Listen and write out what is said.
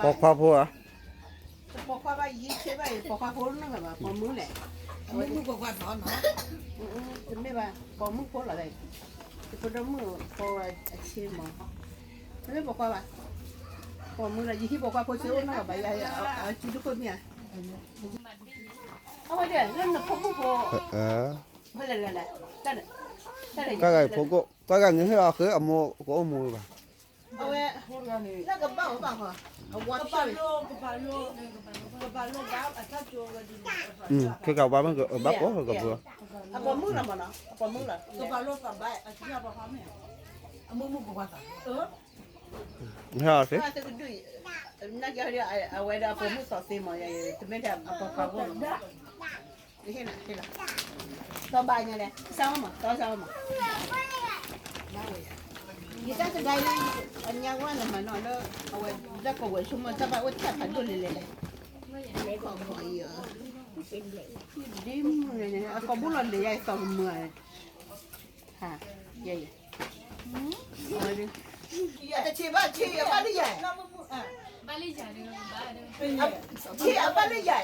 ပိာ်ခွါဖိဧါ, ပိာ်ခွါဘၣ်ယံၤဆ့ဘၣ်အံၤ ပိာ်ခွါဖိတနၢ်ဘၣ် ပိာ်မုၣ်လဲၣ်, တမ့ၢ်ဘၣ် ပိာ်မုၣ်ဖိလီၤလဲၣ်, ယဖိဒိၣ်မုၣ်ဖိအဆ့မး, တမ့ၢ်ပိာ်ခွါဘၣ်, ပိာ်မုၣ်လီၤ ယဟံးပိာ်ခွါဖိဆ့အိၣ်နီတဂၤဘၣ်, အစုတခိၣ်မ့ၢ်ဧါ, အဝဲဒၣ်လၢနဖိမုၣ်ဖိ, ဖဲလဲၣ်လဲၣ်လဲၣ်, တၢ်ဂၤအံၤဖိကိၣ် တၢ်ဂၤန့ၣ်ဟ့ၣ်အီၤဃ့အမိၢ်ကအိၣ်မူဘၣ် အဝဲ, လၢကဘၣ်ဝဲဘၣ်ဃီ, အဝဲ, ခဲကဘၣ်မ့ၢ်ကဘၣ်ကိးကပၢၤ, အပိာ်မုၣ်လီၤမးနီၤ အပိာ်မုၣ်လီၤ, ဟဲအီၤသ့, နကဲအဝဲဒီးအပိာ်မုၣ်စီၤသ့မး, တမ့ၢ်ထဲအပိာ်ခွါဖိလီၤ ဟ့ၣ်လီၤ, ဟ့ၣ်လီၤ, တီဘၣ်ညါလဲၣ် စၢ်ဝဲမး တီစၢ်ဝဲမး, ယတၢ်တဒါလံ, အညါဝဲနမၤနီၤလၢ, အဝဲ, လၢကဝဲၤဆိကမိၣ်တၢ်ဘၣ်အိၣ်တၢ်ဖးဒိၣ်လဲၣ်လဲၣ်လဲၣ်, ဒ်မုၢ်န့ၣ် အကိာ်ဘိလီၤလဲၤယၤအသီကမုာ်ဧါ, ဟါ, ယဲယဲ, အဝဲဒၣ်, အတဆံးဘၣ်ဆံးအဘၣ်လၢယဲ, ဆံးအဘၣ်လၢယဲ,